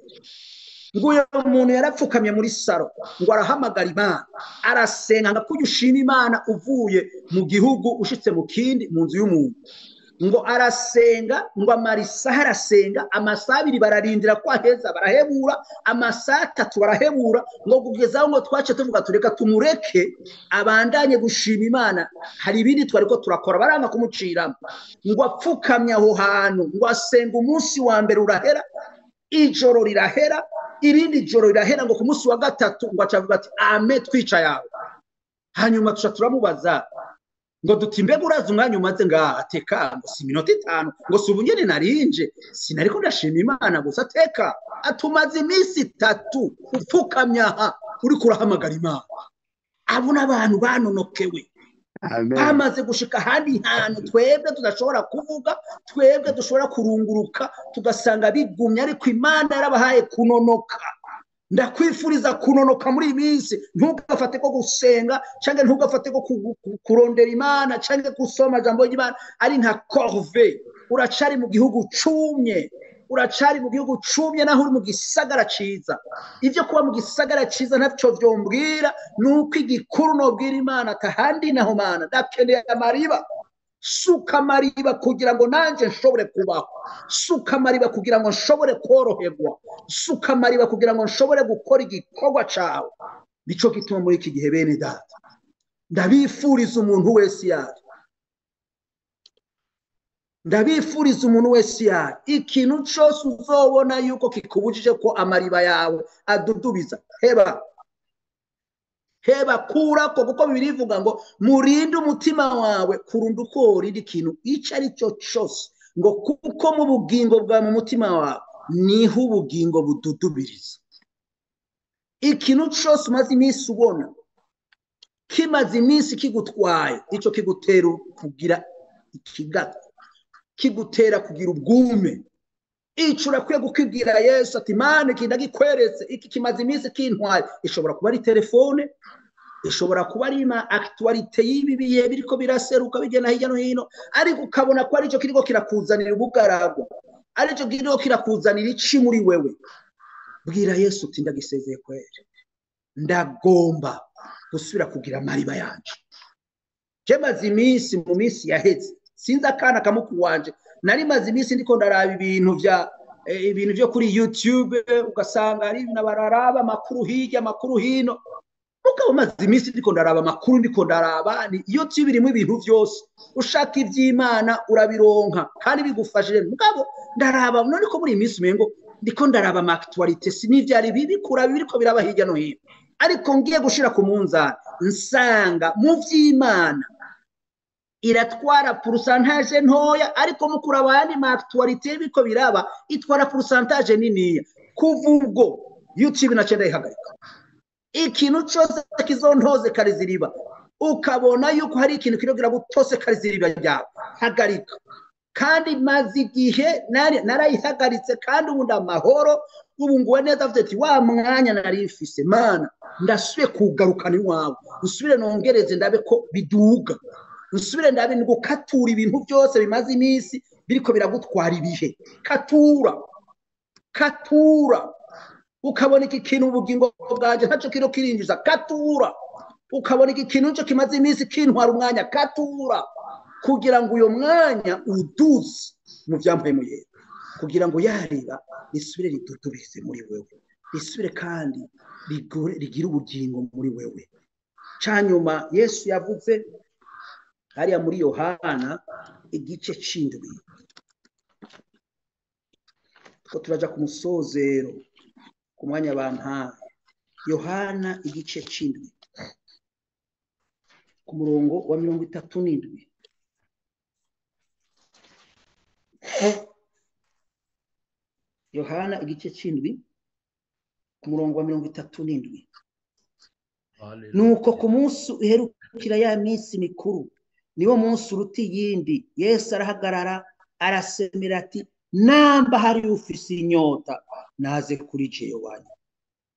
Speaker 1: Ngo uyu muntu yarapfukamye muri saro, ngo arahamagara Imana, arasenga, ngo kujya ushima Imana uvuye mu gihugu ushitse mu kindi mu nzu y'umuntu. Ngo arasenga, ngo amara isaha arasenga, amasaha abiri bararindira ko aheza barahebura, amasaha atatu barahebura, ngo kugeza aho ngo twace tuvuga tureka tumureke abandanye gushima Imana, hari ibindi twariko turakora, baranga kumuciramo. Ngo apfukamye aho hantu, ngo asenga umunsi wa mbere urahera, ijoro rirahera, irindi joro rirahera, ngo ku munsi wa gatatu ngo acavuga ati ame twica yawe. Hanyuma tuca turamubaza ngo duti mbega urazi umwanya umaze ngaha? Ateka ngo si iminota 5, ngo si ubu nyene narinje, sinariko ndashima Imana gusa. Ateka atumaze iminsi 3 upfukamye aha uriko urahamagara Imana. Abo n'abantu banonokewe, bamaze gushika ahandi hantu twebwe tudashobora kuvuga, twebwe dushobora kurunguruka tugasanga bigumye, ariko Imana yarabahaye kunonoka. Ndakwifuriza kunonoka muri iyi minsi. Ntugafate ko gusenga canke ntugafate ko kurondera Imana canke gusoma jambo ry'Imana ari nka corvée. Uracari mu gihugu cumye, uracari mu gihugu cumye naho uri mu gisagara ciza. Ivyo kuba mu gisagara ciza ntavyo vyombwira, nuko igikuru nobwira Imana atahandi naho Mana ndakeneye amariba, suka amariba kugira ngo nanje nshobore kubaho, suka amariba kugira ngo nshobore koroherwa, suka amariba kugira ngo nshobore gukora igikorwa cawe. Nico gituma muri iki gihe bene data ndabifuriza umuntu wese yari, ndabifuriza umuntu wese yari, ikintu cose uzobona yuko kikubujije ko amariba yawe adudubiza, heba heba, kurako, kuko Bibiliya ivuga ngo murinde umutima wawe kurunda uko worinda ikintu ico ari cyo cose, ngo kuko mu bugingo bwawe mu mutima wawe niho ubugingo bududubiriza. Ikintu cose umaze iminsi ubona kimaze iminsi kigutwaye, ico kigutera kugira ikigato, kigutera kugira ubwume. Ico urakwiye kukibwira Yesu ati Mana iki ndagikweretse, iki kimaze iminsi kintwaye. Ishobora kuba ari telefone, ishobora kuba ari ma actualité y'ibi bihe biriko biraseruka bigenda hirya no hino, ariko ukabona ko arico kiriko kirakuzanira ubugaragwa, arico kiriko kirakuzanira ici muri wewe. Bwira Yesu uti ndagisezeye kweri, ndagomba gusubira kugira amariba yanje. Je maze iminsi mu minsi yaheze, sinzi akana kamukuru wanje, nari maze iminsi ndiko ndaraba ibintu vya ibintu vyo kuri YouTube, ugasanga ari ibintu bararaba amakuru hirya amakuru hino. Mugabo maze iminsi ndiko ndaraba amakuru, ndiko ndaraba ni YouTube irimo ibintu vyose, ushaka ivy'Imana urabironka kandi bigufashije. Mugabo ndaraba none ko muri iyi minsi umengo ndiko ndaraba ama actualité, si n'ivyari bibi kuraba ibiriko biraba hirya no hino, ariko ngiye gushira ku munzani nsanga mu vy'Imana iratwara pourcentage ntoya, ariko mu kuraba ayandi ma actualité biriko biraba itwara pourcentage niniya. Kuva ubwo YouTube nace ndayihagarika. Ikintu cose kizontoze kariziriba, ukabona yuko hari ikintu kirogira gutose kariziriba ryawe, hagarika. Kandi maze igihe narayihagaritse, kandi ubu ndamahoro, ubu nguwe neza. Avuze ati wa mwanya nari mfise Mana ndasubiye kugarukana iwawe, nsubire nongereze ndabe ko biduga, nsubire ndabe ni gukatura ibintu byose bimaze iminsi biriko biragutwara ibihe. Katura, katura, ukabona iki kintu ubugingo bwanje ntaco kiro kirinjiza, katura. Ukabona iki kintu cyo kimaze iminsi kintwara umwanya, katura, kugira ngo uyo mwanya uduze mu vya Mpwemu Yera, kugira ngo yariba risubire ridudubize muri wewe, risubire kandi rigire ubugingo muri wewe. Canyuma Yesu yavuze hariya muri Yohana igice c'indwi, ko turaja ku musozero ku mwanya bampaye. Yohana igice c'indwi ku murongo wa 37. Yohana igice c'indwi ku murongo wa 37. Nuko ku munsi uherukira ya minsi mikuru, niwo munsi uruta iyindi, Yesu arahagarara arasemera ati, namba hari ufise inyota naze kuri jewe wanyu,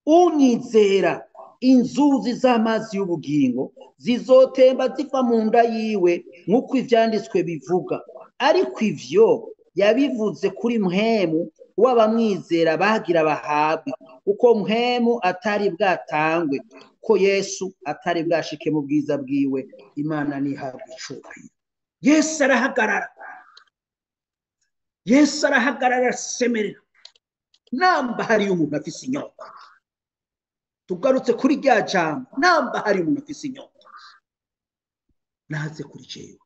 Speaker 1: unyizera inzuzi z'amazi y'ubugingo zizotemba ziva mu nda yiwe, nk'uko ivyanditswe bivuga. Ariko ivyo yabivuze kuri Mpwemu w'abamwizera bagira bahabwe, kuko Mpwemu atari bwatangwe, ko Yesu atari bwashike mu bwiza bwiwe. Imana nihabwe icubahiro. Yesu arahagarara, Yesu arahagarara asemerera, namba hari umuntu afise inyota. Tugarutse kuri rya jambo, namba hari umuntu afise inyota naze kuri jewe.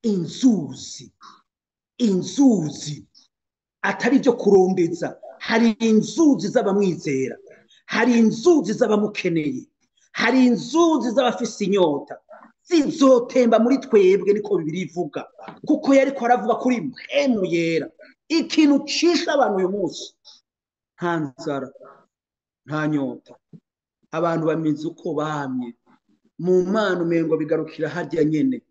Speaker 1: Inzuzi, inzuzi atari byo kurondeza. Hari inzuzi z'abamwizera, hari inzuzi z'abamukeneye, hari inzuzi z'abafise inyota, zizotemba muri twebwe, niko Bibiliya ivuga. Kuko yariko aravuga kuri Mpwemu Yera. Ikintu cisha abantu uyu munsi, nta nzara, nta nyota, abantu bameze uko bamye. Mu Mana umengo bigarukira harya nyene.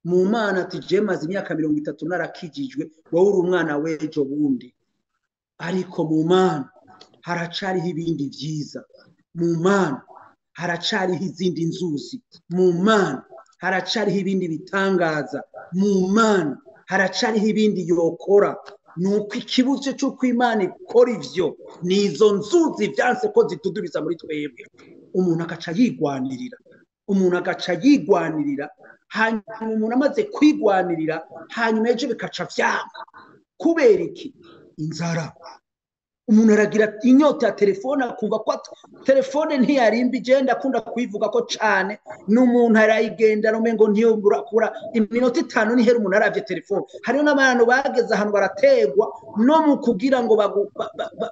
Speaker 1: Mu Mana ati je maze imyaka 30 narakijijwe, wowe uri umwana w'ejo bundi. Ariko mu Mana haracariho ibindi vyiza, mu Mana haracariho izindi nzuzi, mu Mana haracariho ibindi bitangaza, mu Mana haracariho ibindi yokora. Nuko ikibuzo cy'uko Imana ikora ivyo, nizo nzuzi vyanse ko zidudubiza muri twebwe. Umuntu agaca yigwanirira, umuntu agaca yigwanirira, hanyuma umuntu amaze kwigwanirira, hanyuma ejo bikaca vyanga. Kubera iki? Inzara. Umuntu aragira inyota ya telefone, akumva ko telefone ntiyarimba. Igenda akunda kuyivuga ko cane, n'umuntu arayigendana umengo ntiyobura kura iminota 5 nihera umuntu aravye telefone. Hariho n'abantu bageze ahantu barategwa no mu kugira ngo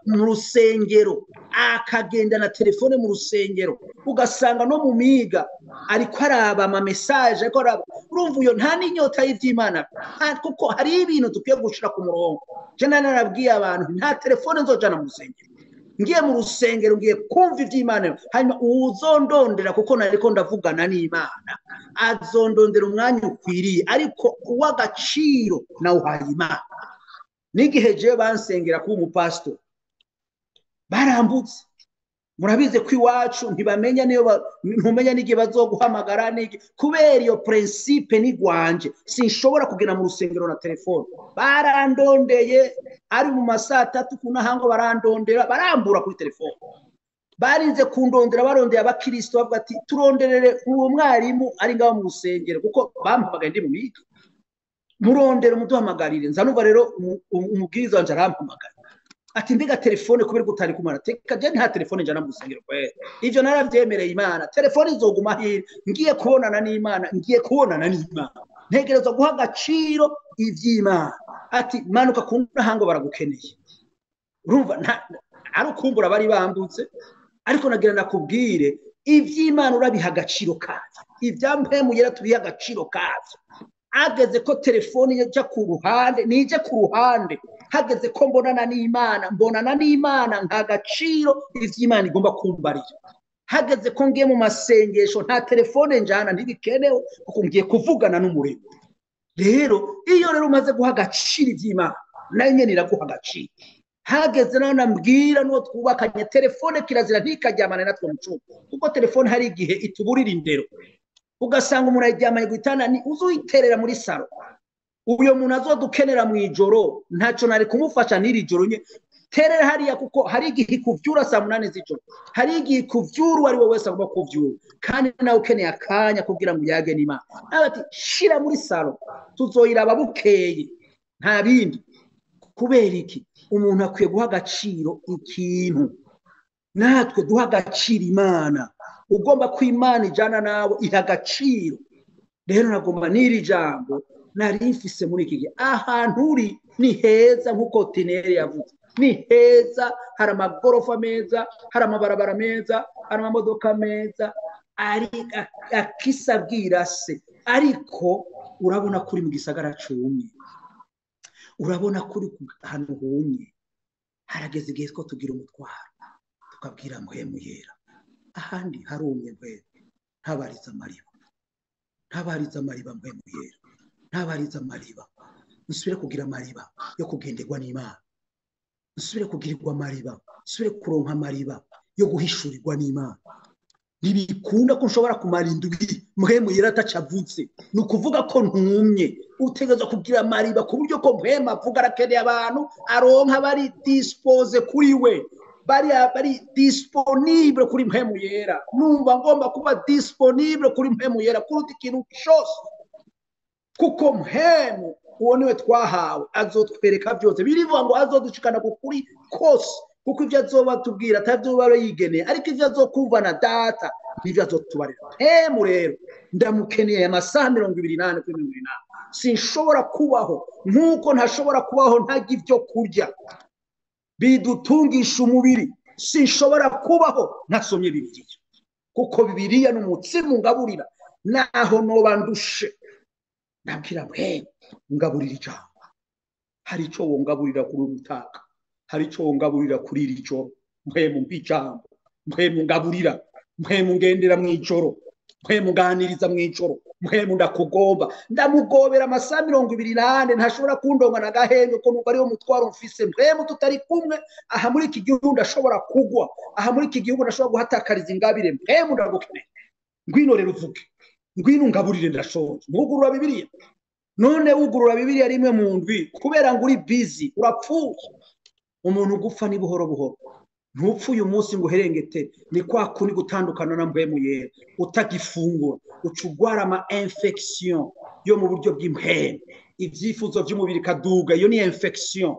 Speaker 1: mu rusengero, akagenda na telefone mu rusengero, ugasanga no mu miga ariko araba ama message, ariko araba. Urumva uyo nta n'inyota y'ivy'Imana, kuko hari ibintu dukwiye gushira ku murongo. Je narabwiye abantu nta telefone nzojana mu rusengero, ngiye mu rusengero ngiye kumva ivy'Imana, hanyuma uzondondera kuko nariko ndavugana n'Imana azondondera umwanya ukwiriye, ariko uw'agaciro nawuhaye Imana. N'igihe je bansengera kuba umupastor barambutse, murabize ko iwacu ntibamenya niyo ntumenya n'igihe bazoguhamagara n'iki, kubera iyo principe nigwanje sinshobora kugenda mu rusengero na telefone. Barandondeye ari mu masaa 3 kunahango, barandondera barambura kuri telefone, barinze kundondera, barondeye abakristo bavuga ati turonderere uwo mwarimu ari ngaho mu rusengero, kuko bampamagaye ndi mu miga, murondere umuduhamagarire. Nza numva rero umubwiriza wanje arampamagara ati mbega telefone kubera gutari kumara, teka je nta telefone njana mu rusengero kwera. Ivyo naravyemereye Imana, telefone izoguma hiri, ngiye kubonana n'Imana, ngiye kubonana n'Imana, ntegerezwa guha agaciro ivy'Imana. Ati manuka ku ntahango baragukeneye. Urumva ari ukumbura bari bambutse, ariko nagira nakubwire ivy'Imana urabiha agaciro kavyo, ivya Mpwemu Yera tubiha agaciro kavyo. Hageze ko telefone ijya ku ruhande, nije ku ruhande. Hageze ko mbonana n'Imana, mbonana n'Imana nka gaciro ivy'Imana igomba kumbarira. Hageze ko ngiye mu masengesho nta telefone njana, ntibikenewe kuko ngiye kuvugana n'umurimo. Rero iyo rero umaze guha agaciro ivy'Imana, nayo nyene iraguha agaciro. Hageze naho nambwira n'uwo twubakanye, telefone kirazira ntikaryamane natwe mu cumba, kuko telefone hari igihe ituburira indero. Ugasanga umuntu aryamanye guitana, ni uzuyiterera muri saro, uyo muntu azodukenera mu ijoro, ntaco nari kumufasha n'iri joro nye. Terera hariya, kuko hari igihe kuvyura saa 8 z'ijoro, hari igihe kuvyura uwo ari we wese agomba kuvyura, kandi nawe ukeneye akanya kugira ngo uyage n'Imana. Nawe ati shira muri salo tuzoyiraba bukeye, nta bindi. Kubera iki? Umuntu akwiye guha agaciro ikintu. Natwe duha agaciro Imana. Ugomba ko Imana ijana nawe, iha agaciro. Rero nagomba n'iri jambo nari mfise muri iki gihe. Ahantu uri ni heza, nk'uko Tineri yavuze, ni heza. Hari amagorofa meza, hari amabarabara meza, hari amamodoka meza, ari akisabwira se. Ariko urabona kuri mu gisagara cumye, urabona kuri ahantu humye. Harageze igihe ko tugira umutwaro, tukabwira Mpwemu Yera, ahandi harumye Mpwemu, ntabariza amariba, ntabariza amariba Mpwemu Yera, ntabariza amariba. Nsubire kugira amariba yo kugenderwa n'Imana, nsubire kugirirwa amariba, nsubire kuronka amariba yo guhishurirwa n'Imana. Ntibikunda ko nshobora kumara indwi Mpwemu Yera atacavutse. Ni ukuvuga ko ntumye. Utegerezwa kugira amariba ku buryo ko Mpwemu avuga arakeneye abantu aronka bari dispose kuri we, bari disponible kuri Mpwemu Yera. Numva ngomba kuba disponible kuri Mpwemu Yera kuruta ikintu cyose, kuko Mpwemu uwo niwe twahawe, azotwereka byose. Birivuga ngo azodushikana ku kuri kose, kuko ivyo azoba tubwira atavyo yigeneye, ariko ivyo azokumva na data nivyo azotubarira. Mpwemu rero ndamukeneye amasaha 24 kuri 24. Sinshobora kubaho nkuko ntashobora kubaho ntarya ivyo kurya bidutungisha umubiri. Sinshobora kubaho ntasomye Bibiliya, kuko Bibiliya ni umutsima ungaburira naho noba ndushe. Ndabwira Mpwemu, ngaburira ijambo. Hari ico wongaburira kuri uyu mutaka, hari ico wongaburira kuri iri joro. Mpwemu mpa ijambo, Mpwemu ngaburira, Mpwemu ngendera mw'ijoro, Mpwemu nganiriza mw'ijoro, Mpwemu ndakugomba. Ndamugobera amasaha 24, ntashobora kundonga na gahenge ko numva ariwo mutwaro mfise. Mpwemu tutari kumwe aha muri iki gihugu ndashobora kugwa, aha muri iki gihugu ndashobora guhatakariza ingabire. Mpwemu ndagukeneye, ngwino rero uvuge, ngwino ngaburire, ndashonje. Mwugurura Bibiliya. None wugurura Bibiliya rimwe mu ndwi kubera ngo uri busy, urapfuye. Umuntu gupfa ni buhoro buhoro. Ntupfuye umunsi ngo uherengete, ni kwa kuni gutandukana na Mpwemu Yera, utagifungura, uca ugwara ama infection yo mu buryo bw'impwemu. Ivyifuzo vy'umubiri kaduga, iyo ni infection.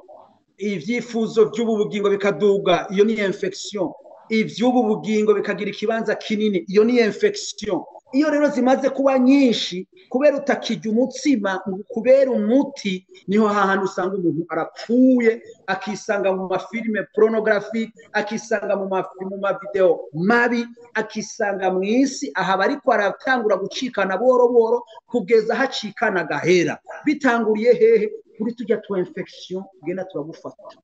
Speaker 1: Ivyifuzo vy'ubu bugingo bikaduga, iyo ni infection. Ivy'ubu bugingo bikagira ikibanza kinini, iyo ni infection. Iyo rero zimaze kuba nyinshi kubera utakijya umutsima kubera umuti, niho hahantu usanga umuntu arapfuye, akisanga mu mafilime pornographique, akisanga mu mavideo mabi, akisanga mu isi aha bariko aratangura gucikana buhoro buhoro kugeza hacikana gahera. Bitanguriye hehe? Kuri tujya tu infection genda turagufata,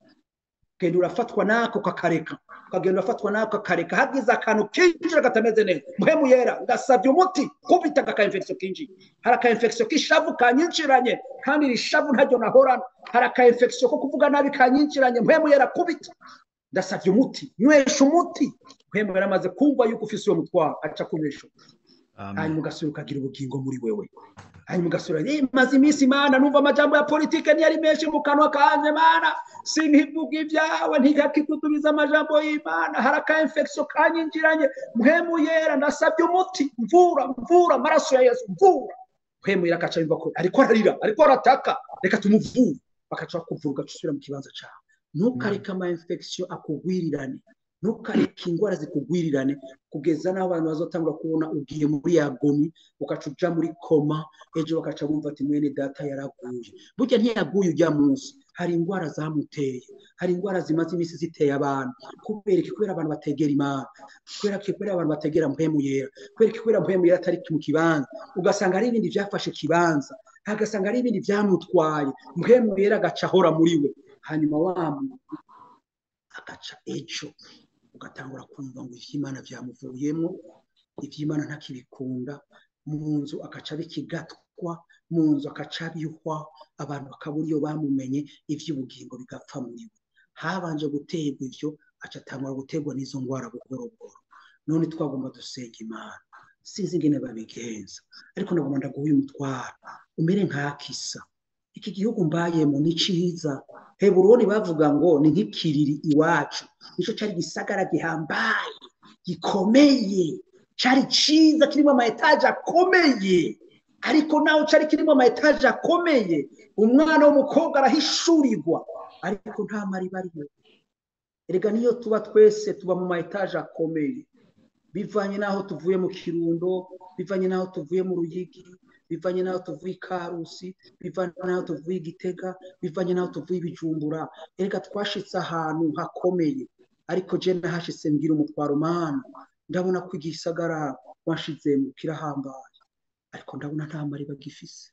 Speaker 1: genda urafatwa nako kakareka, ukagenda urafatwa nako kakareka, hagize akantu kinjira katameze neza. Mpwemu Yera ngasabye umuti kubita aka infection kinjiye. Hari aka infection k'ishavu kanyinjiranye, kandi iri shavu ntaryo nahorana. Hari aka infection ko kuvuga nabi kanyinjiranye. Mpwemu Yera kubita, ndasabye umuti, nywesha umuti. Mpwemu Yera amaze kumva yuko ufise uwo mutwaro, aca kunywesha. Hanyuma ugasubira ukagira ubugingo muri wewe. Hanyuma ugasubira, maze iminsi Imana numva amajambo ya politike ntiyari menshi mu kanwa kanje Mana, sinkivuga ibyawe, ntigakikutubiza amajambo y'Imana. Hari aka infection kanyinjiranye. Mpwemu Yera ndasabye umuti, mvura, mvura amaraso ya Yesu, mvura. Mpwemu Yera akaca yumva ko ariko ararira, ariko arataka, reka tumuvure. Bakaca bakuvura, ugaca usubira mu kibanza cawe. Ntukareke ama infection akugwirirane, ntukareke ingwara zikugwirirane, kugeza n'aho abantu bazotangura kubona ugiye muri agoni, ukaca uja muri koma, ejo bakaca bumva ati mwene data yaraguye. Burya ntiyaguye ujya munsi, hari ingwara zamuteye, hari ingwara zimaze iminsi ziteye abantu. Kubera iki? Kubera abantu bategera Imana, kubera iki? Kubera abantu bategera Mpwemu Yera, kubera iki? Kubera Mpwemu Yera atari mu kibanza. Ugasanga hari ibindi byafashe kibanza, agasanga hari ibindi byamutwaye. Mpwemu Yera agaca ahora muri we, hanyuma wa muntu agaca ejo ugatangura kumva ngo ivy'Imana vyamuvuyemo, ivy'Imana ntakibikunda. Mu nzu agaca bikigatwa, mu nzu agaca bihwa, abantu bakabura iyo bamumenye, ivy'ubugingo bigapfa muri we. Habanje guterwa ivyo, aca atangura guterwa n'izo ngwara buhoro buhoro. None twagomba dusenga Imana, sinzi ingene babigenza, ariko nagomba ndaguha uyu mutwaro umere nk'akisa. Iki gihugu mbayemo ni cyiza. Heburoni bavuga ngo ni nk'ikiriri iwacu. Nico cyari gisagara gihambaye, gikomeye, cyari cyiza kirimo ama etaje akomeye. Ariko naho cyari kirimo ama etaje akomeye, umwana w'umukobwa arahishurirwa, ariko nta mariba ariyo. Erega niyo tuba twese tuba mu ma etaje akomeye, bivanye naho tuvuye mu Kirundo, bivanye naho tuvuye mu Ruyigi, bivanye naho tuvuye Karusi, bivanye naho tuvuye Gitega, bivanye naho tuvuye Bijumbura. Erega twashitse ahantu hakomeye, ariko je nahashitse ngira umutwaro mana, ndabona ko igisagara washizemo kirahambaye, ariko ndabona nta mariba gifise.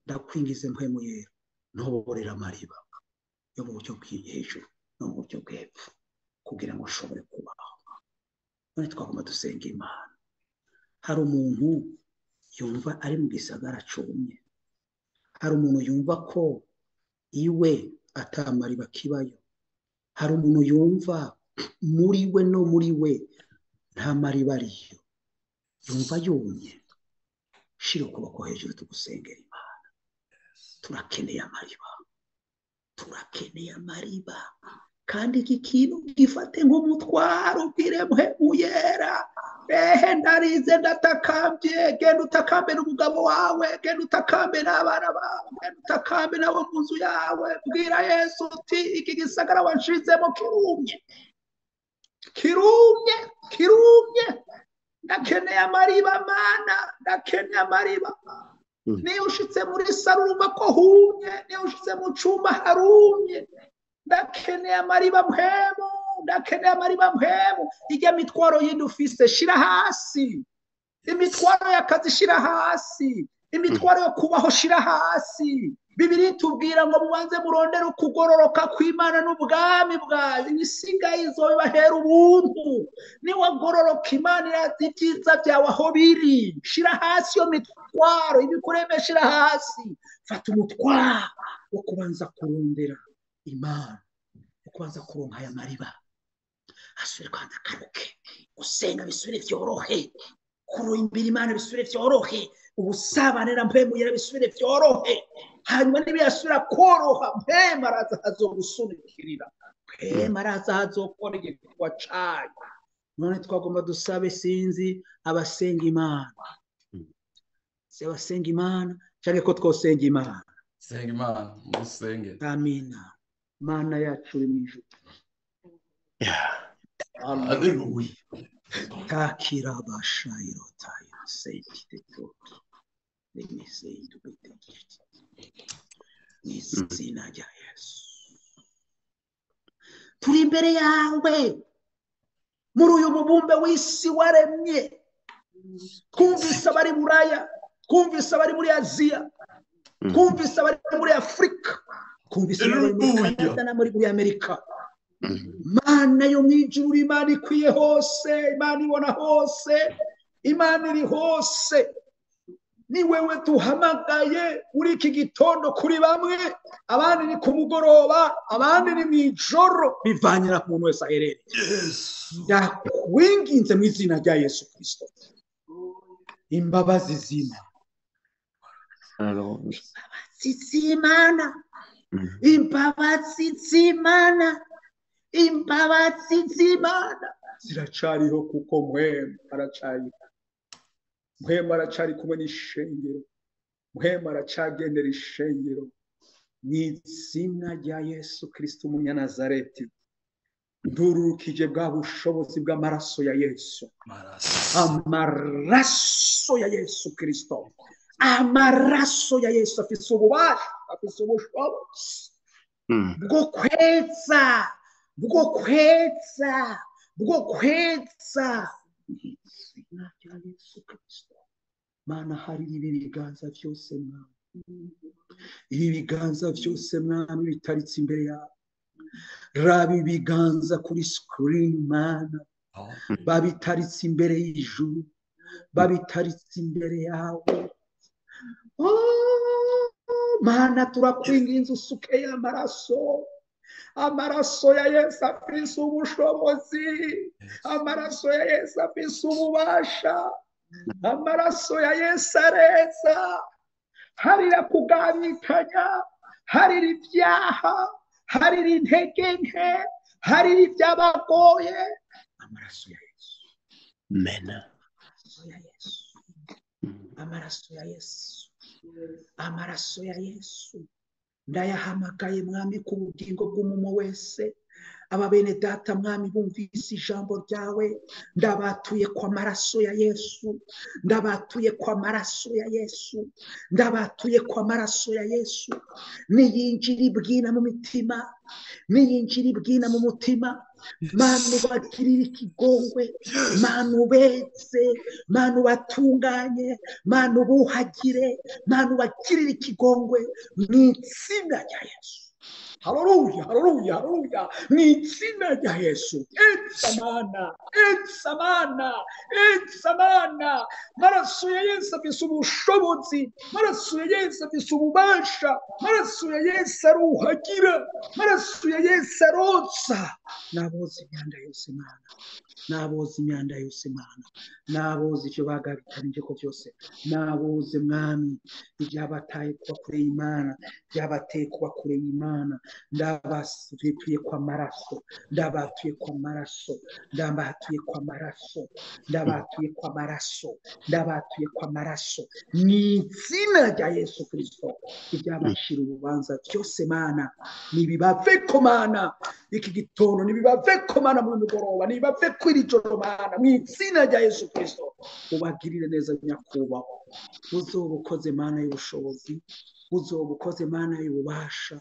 Speaker 1: Ndakwingize mpwemu yera, ntoborera amariba yo mu buryo bw'hejuru no mu buryo bw'epfo, kugira ngo nshobore kubaho. None twagomba dusenga Imana. Hari umuntu yumva ari mu gisagara cumye, hari umuntu yumva ko iwe atamariba kibayo, hari umuntu yumva muri we no muri we nta mariba ariyo, yumva yumye. Shira ukuboko hejuru tugusengera Imana. Turakeneye amariba, turakeneye amariba. Kandi iki kintu gifate nk'umutwaro, ubwire mpwemu yera, ehe ndarize ndatakambye, genda utakambe n'umugabo wawe, genda utakambe n'abana bawe, genda utakambe nabo mu nzu yawe. Bwira Yesu uti iki gisagara wanshizemo kirumye, kirumye, kirumye. Ndakeneye amariba mana, ndakeneye amariba. Niyo ushitse muri saro urumva ko humye, niyo ushitse mu cumba harumye. Ndakeneye amariba mpwemu, ndakeneye amariba mpwemu. Ijya mitwaro yindi ufise shira hasi, imitwaro y'akazi shira hasi, imitwaro yo kubaho shira hasi. Bibiri tubwira ngo mubanze murondere ukugororoka kw'Imana n'ubwami bwayo, ibisigaye izobibahera ubuntu. Niwagororoka Imana irazi ibyiza byawe aho biri. Shira hasi iyo mitwaro, ibikureme shira hasi. Fata umutwaro wo kubanza kurondera Imana, wo kubanza kuronka aya mariba, asubire kwanza akaruke, gusenga bisubire vyorohe, kurumbira Imana bisubire vyorohe, ubusabane na mpwemu yera bisubire vyorohe. Hanyuma nibiyasubira koroha, mpwemu araza azogusunikirira, mpwemu araza azokora igikorwa cayo. None twagomba dusabe, sinzi abasenga Imana, si abasenga Imana canke ko twosenga Imana.
Speaker 2: Senga Imana, musenge.
Speaker 1: Amina. Mana yacu uri mw'ijuru. Haleluya. Takirabashayirotaya sentitekoto nemisendubetekiti. Mw'izina rya Yesu. Turi imbere yawe muri uyu mubumbe w'isi waremye. Twumvise abari Buraya, twumvise abari muri Aziya, twumvise abari muri Afurika, twumvise abari muri Kanada na muri Amerika. Mana yo mw'ijuru, Imana ikwiye hose, Imana ibona hose, Imana iri hose. Ni wewe tuhamagaye muri iki gitondo kuri bamwe, abandi ni ku mugoroba, abandi ni mw'ijoro, bivanye na muntu wese aherereye. Ndakwinginze mu izina rya Yesu Kristo, imbabazi z'Imana, imbabazi z'Imana, imbabazi z'Imana, imbabazi z'Imana ziracariho, kuko mpwemu aracariho, mpwemu aracari kumwe n'ishengero, mpwemu aracagendera ishengero. Mw'izina rya Yesu Kristo umunyanazareti, ndururukije bwa bushobozi bw'amaraso ya Yesu, amaraso ya Yesu Kristo, amaraso ya Yesu afise ububasha, afise ubushobozi bwo kweza, bwo kweza, bwo kweza. Mw'izina rya Yesu Kristo. Mana, hari ibi biganza vyose Mwami, ibi biganza vyose Mwami bitaritse imbere yawe. Raba ibiganza kuri screen Mana, babitaritse imbere y'ijuru, babitaritse imbere yawe. Oh, Mana, turakwinginze usuke amaraso, amaraso ya Yesu afise ubushobozi, amaraso ya Yesu afise ububasha, amaraso ya Yesu areza. Harira kugabitanya, harira ibyaha, harira intege nke, harira ibyabagoye. Amaraso ya Yesu.
Speaker 4: Mena.
Speaker 1: Amaraso ya Yesu. Amaraso ya Yesu. Amaraso ya Yesu. Ndayahamagaye mwami ku bugingo bw'umuntu wese. Aba bene data mwami bumvise ijambo ryawe, ndabatuye kwa maraso ya Yesu, ndabatuye kwa maraso ya Yesu, ndabatuye kwa maraso ya Yesu. Niyinjira ibwina mu mitima, niyinjira ibwina mu mutima. Manu bagirira ikigongwe, manu beze, manu batunganye, manu buhagire, manu bagirira ikigongwe mu izina rya Yesu. Haleluya, haleluya, haleluya. Mu izina rya Yesu. Etsamana, etsamana, etsamana. Maraso ya Yesu afise ubushobozi, maraso ya Yesu afise ububasha, maraso ya Yesu aruhagira, maraso ya Yesu arotsa. Naboza imyanda yose Mana, naboza imyanda yose Mana, naboza ivyo bagabitanije ko byose, naboze mwami ibyabataye kuba kure y'Imana, byabateye kuba kure y'Imana. Ndabatuye kwa maraso, ndabatuye kwa maraso, ndabatuye kwa maraso, ndabatuye kwa maraso, ndabatuye kwa maraso. Mu izina rya Yesu Kristo, ibyabashira urubanza byose Mana nibibaveko Mana iki gitondo, nibibaveko Mana mu mugoroba, nibibaveko iri joro Mana, mu izina rya Yesu Kristo. Ubagirire neza nyakubahwa, uzoba ukoze Mana y'ubushobozi, uzoba ukoze Mana y'ububasha,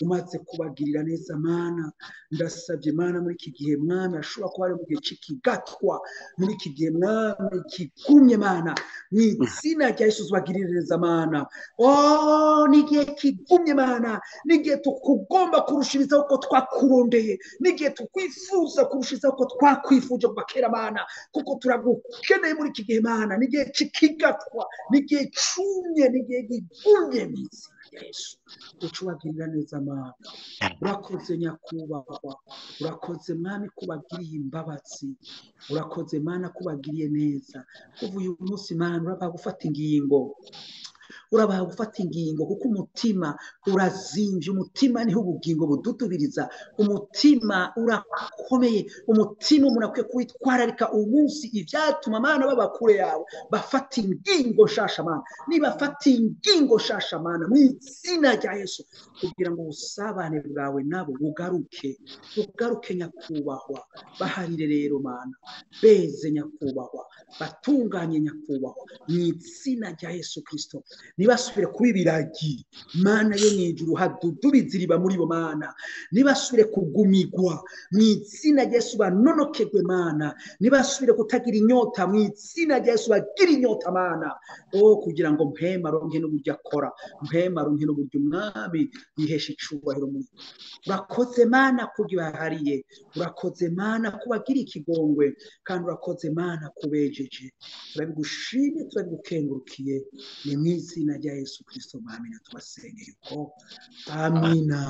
Speaker 1: umaze kubagirira neza Mana. Ndasabye Mana muri iki gihe mwami ashobora kuba ari mu gihe c'ikigatwa, muri iki gihe mwami kigumye Mana, mu izina rya Yesu ubagirire neza Mana. Oh, ni igihe kigumye Mana, ni igihe tukugomba kurushirizaho uko twakurondeye, ni igihe tukwifuza kurushirizaho uko twakwifuje kuva kera Mana, kuko turagukeneye muri iki gihe Mana. Ni igihe c'ikigatwa, ni igihe cumye, ni igihe gigumye mu izina rya Yesu. Ucubagirira neza Mana. Urakoze nyakubahwa, urakoze mwami kubagiriye imbabazi, urakoze Mana kubagiriye neza. Kuva uyu munsi Mana urabaha gufata ingingo, urabaha gufata ingingo, kuko umutima urazimvye, umutima niho ubugingo bududubiriza, umutima urakomeye, umutima umuntu akwiye kuwitwararika umunsi ivyatuma Mana baba kure yawe. Bafata ingingo shasha Mana, nibafata ingingo shasha Mana mu izina rya Yesu, kugira ngo ubusabane bwawe nabo bugaruke, bugaruke nyakubahwa. Baharire rero Mana, beze nyakubahwa, batunganye nyakubahwa mu izina rya Yesu Kristo. Nibasubire kuba ibiragi Mana yo mwijuru, hadudubiza iriba muri bo Mana. Nibasubire kugumigwa mu izina rya Yesu, banonokegwe Mana. Nibasubire kutagira inyota mu izina rya Yesu, bagira inyota Mana. Oh, kugira ngo mpema aronke n'uburyo akora, mpema aronke n'uburyo umwami yihesha icubahiro muri. Urakoze Mana kubahariye, urakoze Mana kubagira ikigongwe, kandi urakoze Mana kubejeje. Turabigushimye, turabigukengurukiye, ni mu izina rya Yesu Kristo mwami, tubasengeye uko. Amina.